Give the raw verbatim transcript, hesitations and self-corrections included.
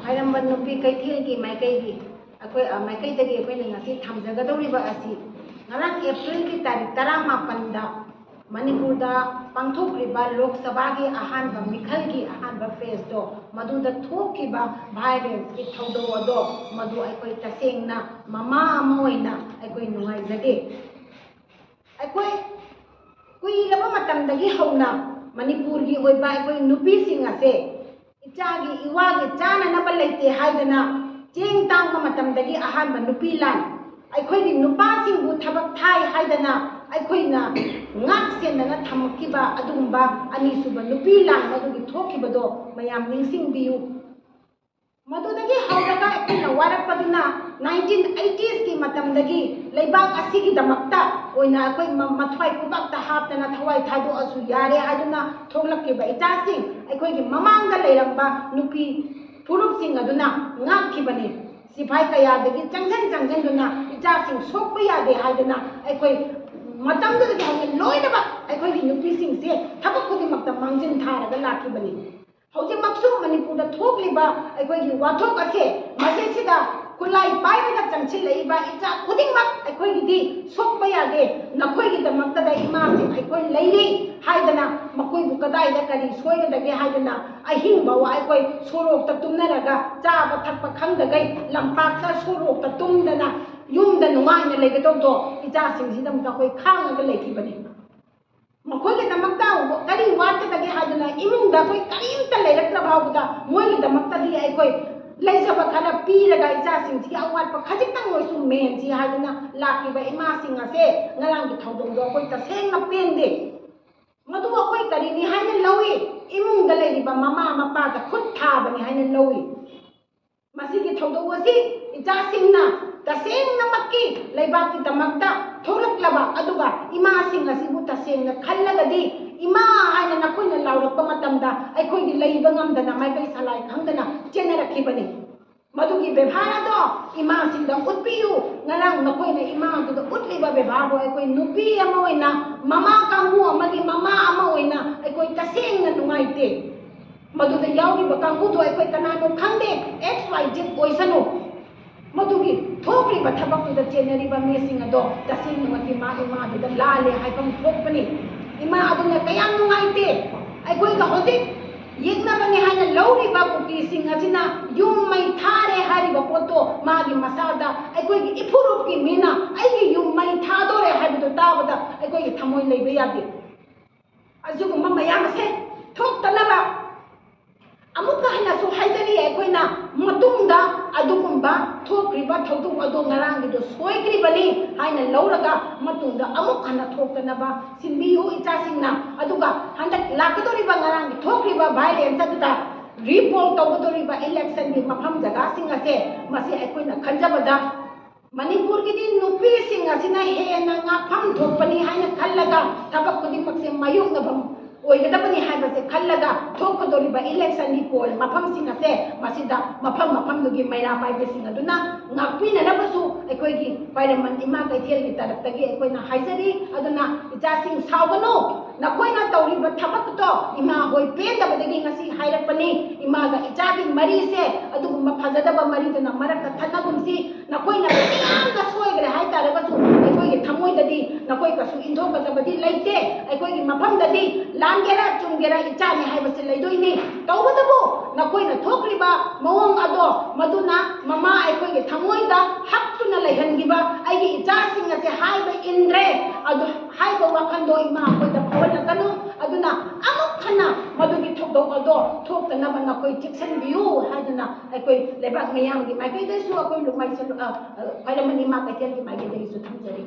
ꯈ꯭ꯋꯥꯏꯔꯝꯕꯟ ꯅꯨꯄꯤ ꯀꯩꯊꯦꯜꯒꯤ ꯃꯥꯏꯀꯩꯒꯤ ꯑꯩꯈꯣꯏ, ꯑ, ꯃꯥꯏꯀꯩꯗꯒꯤ ꯑꯩꯈꯣꯏꯅ ꯉꯁꯤ ꯊꯝꯖꯒꯗꯧꯔꯤꯕ ꯑꯁꯤ ꯉꯔꯥꯡ ꯑꯦꯄ꯭ꯔꯤꯜꯒꯤ ꯇꯥꯔꯤꯛ ꯇꯔꯥꯃꯥꯄꯟꯗ ꯃꯅꯤꯄꯨꯔꯗ ꯄꯥꯡꯊꯣꯛꯈ꯭ꯔꯤꯕ ꯂꯣꯛ ꯁꯚꯥꯒꯤ ꯑꯍꯥꯟꯕ ꯃꯤꯈꯜꯒꯤ ꯑꯍꯥꯟꯕ ꯐꯦꯖꯇꯣ, ꯃꯗꯨꯗ ꯊꯣꯛꯈꯤꯕ ꯚꯥꯏꯑꯣꯂꯦꯟꯁꯀꯤ ꯊꯧꯗꯣꯛ ꯑꯗꯣ, ꯃꯗꯨ ꯑꯩꯈꯣꯏ ꯇꯁꯦꯡꯅ ꯃꯃꯥ ꯑꯃ ꯑꯣꯏꯅ ꯑꯩꯈꯣꯏ ꯅꯨꯡꯉꯥꯏꯖꯗꯦ꯫ ꯑꯩꯈꯣꯏ ꯀꯨꯏꯔꯕ ꯃꯇꯝꯗꯒꯤ ꯍꯧꯅ ꯃꯅꯤꯄꯨꯔꯒꯤ ꯑꯣꯏꯕ ꯑꯩꯈꯣꯏ ꯅꯨꯄꯤꯁꯤꯡ ꯑꯁꯦ ꯏꯆꯥꯒꯤ ꯏꯋꯥꯒꯤ ꯆꯥꯅꯅꯕ ꯂꯩꯇꯦ ꯍꯥꯏꯗꯅ ꯆꯦꯡ ꯇꯥꯡꯕ ꯃꯇꯝꯗꯒꯤ ꯑꯍꯥꯟꯕ ꯅꯨꯄꯤ ꯂꯥꯟ, ꯑꯩꯈꯣꯏꯒꯤ ꯅꯨꯄꯥꯁꯤꯡꯕꯨ ꯊꯕꯛ ꯊꯥꯏ ꯍꯥꯏꯗꯅ ꯑꯩꯈꯣꯏꯅ ꯉꯥꯛ ꯁꯦꯟꯗꯅ ꯊꯝꯃꯛꯈꯤꯕ ꯑꯗꯨꯒꯨꯝꯕ ꯑꯅꯤꯁꯨꯕ ꯅꯨꯄꯤ ꯂꯥꯟ ꯑꯗꯨꯒꯤ ꯊꯣꯛꯈꯤꯕꯗꯣ ꯃꯌꯥꯝ ꯅꯤꯡꯁꯤꯡꯕꯤꯌꯨ꯫ ꯃꯗꯨꯗꯒꯤ ꯍꯧꯔꯒ ꯑꯩꯈꯣꯏꯅ ꯋꯥꯔꯛꯄꯗꯨꯅ ꯅꯥꯏꯟꯇꯤꯟ ꯑꯩꯇꯤꯁꯀꯤ ꯃꯇꯝꯗꯒꯤ ꯂꯩꯕꯥꯛ ꯑꯁꯤꯒꯤꯗꯃꯛꯇ ꯑꯣꯏꯅ ꯑꯩꯈꯣꯏ ꯃ-, ꯃꯊ꯭ꯋꯥꯏ ꯈꯨꯕꯥꯛꯇ ꯍꯥꯞꯇꯅ ꯊꯋꯥꯏ ꯊꯥꯗꯣꯛꯑꯁꯨ ꯌꯥꯔꯦ ꯍꯥꯏꯗꯨꯅ ꯊꯣꯛꯂꯛꯈꯤꯕ ꯏꯆꯥꯁꯤꯡ, ꯑꯩꯈꯣꯏꯒꯤ ꯃꯃꯥꯡꯗ ꯂꯩꯔꯝꯕ ꯅꯨꯄꯤ ꯐꯨꯔꯨꯞꯁꯤꯡ ꯑꯗꯨꯅ ꯉꯥꯛꯈꯤꯕꯅꯤ꯫ ꯁꯤꯐꯥꯏ ꯀꯌꯥꯗꯒꯤ ꯆꯪꯁꯤꯟ ꯆꯪꯁꯤꯟꯗꯨꯅ ꯏꯆꯥꯁꯤꯡ ꯁꯣꯛꯄ ꯌꯥꯗꯦ ꯍꯥꯏꯗꯅ ꯑꯩꯈꯣꯏ ꯃꯇꯝꯗꯨꯗꯒꯤ ꯍꯧꯅ ꯂꯣꯏꯅꯃꯛ ꯑꯩꯈꯣꯏꯒꯤ ꯅꯨꯄꯤꯁꯤꯡꯁꯦ ꯊꯕꯛ ꯈꯨꯗꯤꯡꯃꯛꯇ ꯃꯥꯡꯖꯤꯟ ꯊꯥꯔꯒ ꯂꯥꯛꯈꯤꯕꯅꯤ꯫ ꯍꯧꯖꯤꯛꯃꯛꯁꯨ ꯃꯅꯤꯄꯨꯔꯗ ꯊꯣꯛꯂꯤꯕ ꯑꯩꯈꯣꯏꯒꯤ ꯋꯥꯊꯣꯛ ꯑꯁꯦ, ꯃꯁꯤꯁꯤꯗ ꯈꯨꯠꯂꯥꯏ ꯄꯥꯏꯔꯒ ꯆꯪꯁꯤꯜꯂꯛꯏꯕ ꯏꯆꯥ ꯈꯨꯗꯤꯡꯃꯛ ꯑꯩꯈꯣꯏꯒꯤꯗꯤ ꯁꯣꯛꯄ ꯌꯥꯗꯦ꯫ ꯅꯈꯣꯏꯒꯤꯗꯃꯛꯇꯗ ꯏꯃꯥꯁꯤꯡ ꯑꯩꯈꯣꯏ ꯂꯩꯔꯤ ꯍꯥꯏꯗꯅ, ꯃꯈꯣꯏꯕꯨ ꯀꯗꯥꯏꯗ ꯀꯔꯤ ꯁꯣꯏꯒꯗꯒꯦ ꯍꯥꯏꯗꯅ ꯑꯍꯤꯡ ꯐꯥꯎꯕ ꯑꯩꯈꯣꯏ ꯁꯣꯔꯣꯛꯇ ꯇꯨꯝꯅꯔꯒ ꯆꯥꯕ ꯊꯛꯄ ꯈꯪꯗꯈꯩ ꯂꯝꯄꯥꯛꯇ ꯁꯣꯔꯣꯛꯇ ꯇꯨꯝꯗꯅ, ꯌꯨꯝꯗ ꯅꯨꯡꯉꯥꯏꯅ ꯂꯩꯒꯗꯧꯕꯗꯣ ꯏꯆꯥꯁꯤꯡꯁꯤꯗꯃꯛꯇ ꯑꯩꯈꯣꯏ ꯈꯥꯡꯉꯒ ꯂꯩꯈꯤꯕꯅꯤ꯫ ꯃꯈꯣꯏꯒꯤꯗꯃꯛꯇ ꯀꯔꯤ ꯋꯥꯠꯀꯗꯒꯦ ꯍꯥꯏꯗꯨꯅ ꯏꯃꯨꯡꯗ ꯑꯩꯈꯣꯏ ꯀꯔꯤꯝꯇ ꯂꯩꯔꯛꯇ꯭ꯔ ꯐꯥꯎꯕꯗ ꯃꯣꯏꯒꯤꯗꯃꯛꯇꯗꯤ ꯑꯩꯈꯣꯏ ꯂꯩꯖꯕ ꯈꯔ ꯄꯤꯔꯒ ꯏꯆꯥꯁꯤꯡꯁꯤꯒꯤ ꯑꯋꯥꯠꯄ ꯈꯖꯤꯛꯇꯪ ꯑꯣꯏꯁꯨ ꯃꯦꯟꯁꯤ ꯍꯥꯏꯗꯨꯅ ꯂꯥꯛꯂꯤꯕ ꯏꯃꯥꯁꯤꯡ ꯑꯁꯦ ꯉꯔꯥꯡꯒꯤ ꯊꯧꯗꯣꯛꯗꯣ ꯑꯩꯈꯣꯏ ꯇꯁꯦꯡꯅ ꯄꯦꯟꯗꯦ꯫ ꯃꯗꯨ ꯑꯩꯈꯣꯏ ꯀꯔꯤꯅꯤ ꯍꯥꯏꯅ ꯂꯧꯏ? ꯏꯃꯨꯡꯗ ꯂꯩꯔꯤꯕ ꯃꯃꯥ ꯃꯄꯥꯗ ꯈꯨꯠ ꯊꯥꯕꯅꯤ ꯍꯥꯏꯅ ꯂꯧꯏ꯫ ꯃꯁꯤꯒꯤ ꯊꯧꯗꯣꯛ ꯑꯁꯤ ꯏꯆꯥꯁꯤꯡꯅ ꯇꯁꯦꯡꯅꯃꯛꯀꯤ ꯂꯩꯕꯥꯛꯀꯤꯗꯃꯛꯇ ꯊꯣꯛꯂꯛꯂꯕ, ꯑꯗꯨꯒ ꯏꯃꯥꯁꯤꯡ ꯑꯁꯤꯕꯨ ꯇꯁꯦꯡꯅ ꯈꯜꯂꯒꯗꯤ, ꯏꯃꯥ ꯍꯥꯏꯅ ꯅꯈꯣꯏꯅ ꯂꯥꯎꯔꯛꯄ ꯃꯇꯝꯗ ꯑꯩꯈꯣꯏꯗꯤ ꯂꯩꯕ ꯉꯝꯗꯅ ꯃꯥꯏꯀꯩ ꯁꯂꯥꯏ ꯈꯪꯗꯅ ꯆꯦꯟꯅꯔꯛꯈꯤꯕꯅꯤ꯫ ꯃꯗꯨꯒꯤ ꯕꯦꯕꯥꯔ ꯑꯗꯣ ꯏꯃꯥꯁꯤꯡꯗ ꯎꯠꯄꯤꯌꯨ꯫ ꯉꯔꯥꯡ ꯅꯈꯣꯏꯅ ꯏꯃꯥ ꯑꯗꯨꯗ ꯎꯠꯂꯤꯕ ꯕꯦꯕꯥꯔꯗꯣ ꯑꯩꯈꯣꯏ ꯅꯨꯄꯤ ꯑꯃ ꯑꯣꯏꯅ, ꯃꯃꯥ ꯀꯥꯡꯕꯨ ꯑꯃꯒꯤ ꯃꯃꯥ ꯑꯃ ꯑꯣꯏꯅ ꯑꯩꯈꯣꯏ ꯇꯁꯦꯡꯅ ꯅꯨꯡꯉꯥꯏꯇꯦ꯫ ꯃꯗꯨꯗ ꯌꯥꯎꯔꯤꯕ ꯀꯥꯡꯕꯨꯗꯣ ꯑꯩꯈꯣꯏ ꯀꯅꯥꯅꯣ ꯈꯪꯗꯦ, X Y Z ꯑꯣꯏꯁꯅꯨ꯫ ꯃꯗꯨꯒꯤ ꯊꯣꯛꯂꯤꯕ ꯊꯕꯛꯇꯨꯗ ꯆꯦꯟꯅꯔꯤꯕ ꯃꯤꯁꯤꯡ ꯑꯗꯣ ꯇꯁꯦꯡꯅꯃꯛꯀꯤ ꯃꯥꯒꯤ ꯏꯃꯥꯗꯨꯗ ꯂꯥꯜꯂꯦ ꯍꯥꯏꯐꯝ ꯊꯣꯛꯄꯅꯤ꯫ ꯏꯃꯥ ꯑꯗꯨꯅ ꯀꯌꯥꯝ ꯅꯨꯡꯉꯥꯏꯇꯦ꯫ ꯑꯩꯈꯣꯏꯒ ꯍꯧꯖꯤꯛ ꯌꯦꯛꯅꯕꯅꯤ ꯍꯥꯏꯅ ꯂꯧꯔꯤꯕ ꯀꯨꯀꯤꯁꯤꯡ ꯑꯁꯤꯅ ꯌꯨꯝ ꯃꯩ ꯊꯥꯔꯦ ꯍꯥꯏꯔꯤꯕ ꯄꯣꯠꯇꯣ ꯃꯥꯒꯤ ꯃꯁꯥꯗ ꯑꯩꯈꯣꯏꯒꯤ ꯏꯐꯨꯔꯨꯞꯀꯤ ꯃꯤꯅ ꯑꯩꯒꯤ ꯌꯨꯝ ꯃꯩ ꯊꯥꯗꯣꯔꯦ ꯍꯥꯏꯕꯗꯨ ꯇꯥꯕꯗ ꯑꯩꯈꯣꯏꯒꯤ ꯊꯃꯣꯏ ꯂꯩꯕ ꯌꯥꯗꯦ꯫ ꯑꯁꯤꯒꯨꯝꯕ ꯃꯌꯥꯝ ꯑꯁꯦ ꯊꯣꯛꯇꯅꯕ ꯑꯃꯨꯛꯀ ꯍꯟꯅꯁꯨ ꯍꯥꯏꯖꯔꯤ, ꯑꯩꯈꯣꯏꯅ ꯃꯇꯨꯡꯗ ꯑꯗꯨꯒꯨꯝꯕ ꯊꯣꯛꯈ꯭ꯔꯤꯕ ꯊꯧꯗꯣꯛ ꯑꯗꯣ ꯉꯔꯥꯡꯒꯤꯗꯣ ꯁꯣꯏꯈ꯭ꯔꯤꯕꯅꯤ ꯍꯥꯏꯅ ꯂꯧꯔꯒ ꯃꯇꯨꯡꯗ ꯑꯃꯨꯛ ꯍꯟꯅ ꯊꯣꯛꯇꯅꯕ ꯁꯤꯟꯕꯤꯌꯨ ꯏꯆꯥꯁꯤꯡꯅ꯫ ꯑꯗꯨꯒ ꯍꯟꯗꯛ ꯂꯥꯛꯀꯗꯧꯔꯤꯕ ꯉꯔꯥꯡꯒꯤ ꯊꯣꯛꯈ꯭ꯔꯤꯕ violence ꯑꯗꯨꯗ repoll ꯇꯧꯒꯗꯧꯔꯤꯕ electionꯒꯤ ꯃꯐꯝ ꯖꯒꯥꯁꯤꯡ ꯑꯁꯦ ꯃꯁꯤ ꯑꯩꯈꯣꯏꯅ ꯈꯟꯖꯕꯗ ꯃꯅꯤꯄꯨꯔꯒꯤꯗꯤ ꯅꯨꯄꯤꯁꯤꯡ ꯑꯁꯤꯅ ꯍꯦꯟꯅ ꯉꯥꯛꯐꯝ ꯊꯣꯛꯄꯅꯤ ꯍꯥꯏꯅ ꯈꯜꯂꯒ ꯊꯕꯛ ꯈꯨꯗꯤꯡꯃꯛꯁꯦ ꯃꯥꯌꯣꯛꯅꯐꯝ ꯑꯣꯏꯒꯗꯕꯅꯤ ꯍꯥꯏꯕꯁꯦ ꯈꯜꯂꯒ ꯊꯣꯛꯀꯗꯧꯔꯤꯕ electionꯒꯤ poll ꯃꯐꯝꯁꯤꯡ ꯑꯁꯦ ꯃꯁꯤꯗ ꯃꯐꯝ ꯃꯐꯝꯗꯨꯒꯤ ꯃꯩꯔꯥ ꯄꯥꯏꯕꯁꯤꯡ ꯑꯗꯨꯅ ꯉꯥꯛꯄꯤꯅꯅꯕꯁꯨ ꯑꯩꯈꯣꯏꯒꯤ ꯈ꯭ꯋꯥꯏꯔꯝꯕꯟ ꯏꯃꯥ ꯀꯩꯊꯦꯜꯒꯤ ꯇꯔꯞꯇꯒꯤ ꯑꯩꯈꯣꯏꯅ ꯍꯥꯏꯖꯔꯤ꯫ ꯑꯗꯨꯅ ꯏꯆꯥꯁꯤꯡ ꯁꯥꯎꯒꯅꯨ, ꯅꯈꯣꯏꯅ ꯇꯧꯔꯤꯕ ꯊꯕꯛꯇꯣ ꯏꯃꯥ ꯍꯣꯏ ꯄꯦꯟꯗꯕꯗꯒꯤ ꯉꯁꯤ ꯍꯥꯏꯔꯛꯄꯅꯤ꯫ ꯏꯃꯥꯒ ꯏꯆꯥꯒꯤ ꯃꯔꯤꯁꯦ ꯑꯗꯨꯒꯨꯝꯕ ꯐꯖꯗꯕ ꯃꯔꯤꯗꯨꯅ ꯃꯔꯛꯇ ꯊꯠꯅꯒꯨꯝꯁꯤ꯫ ꯅꯈꯣꯏꯅ ꯐꯅꯌꯥꯝꯅ ꯁꯣꯏꯈ꯭ꯔꯦ ꯍꯥꯏꯇꯥꯔꯒꯁꯨ ꯑꯩꯈꯣꯏꯒꯤ ꯊꯃꯣꯏꯗꯗꯤ ꯅꯈꯣꯏ ꯀꯩꯁꯨ ꯏꯟꯊꯣꯛꯀꯗꯕꯗꯤ ꯂꯩꯇꯦ꯫ ꯑꯩꯈꯣꯏꯒꯤ ꯃꯐꯝꯗꯗꯤ ꯂꯥꯟꯒꯦꯔꯥ ꯆꯨꯝꯒꯦꯔꯥ ꯏꯆꯥꯅꯤ ꯍꯥꯏꯕꯁꯤ ꯂꯩꯗꯣꯏꯅꯤ꯫ ꯇꯧꯕꯇꯕꯨ ꯅꯈꯣꯏꯅ ꯊꯣꯛꯈ꯭ꯔꯤꯕ ꯃꯑꯣꯡ ꯑꯗꯣ ꯃꯗꯨꯅ ꯃꯃꯥ ꯑꯩꯈꯣꯏꯒꯤ ꯊꯃꯣꯏꯗ ꯍꯛꯇꯨꯅ ꯂꯩꯍꯟꯈꯤꯕ ꯑꯩꯒꯤ ꯏꯆꯥꯁꯤꯡ ꯑꯁꯦ ꯍꯥꯏꯕ ꯏꯟꯗ꯭ꯔꯦ, ꯑꯗꯨ ꯍꯥꯏꯕ ꯋꯥꯈꯜꯗꯣ ꯏꯃꯥ ꯑꯩꯈꯣꯏꯗ ꯐꯥꯎꯍꯜꯂꯛꯀꯅꯨ꯫ ꯑꯗꯨꯅ ꯑꯃꯨꯛ ꯍꯟꯅ ꯃꯗꯨꯒꯤ ꯊꯧꯗꯣꯛ ꯑꯗꯣ ꯊꯣꯛꯇꯅꯕ ꯅꯈꯣꯏ ꯆꯦꯛꯁꯤꯟꯕꯤꯌꯨ ꯍꯥꯏꯗꯨꯅ ꯑꯩꯈꯣꯏ ꯂꯩꯕꯥꯛ ꯃꯤꯌꯥꯝꯒꯤ ꯃꯥꯏꯀꯩꯗꯁꯨ ꯑꯩꯈꯣꯏ ꯂꯨꯃꯥꯏ ꯁꯦꯜ-, ꯑ, ꯑ, ꯈ꯭ꯋꯥꯏꯔꯝꯕꯟ ꯏꯃꯥ ꯀꯩꯊꯦꯜꯒꯤ ꯃꯥꯏꯀꯩꯗꯒꯤꯁꯨ ꯊꯝꯖꯔꯤ꯫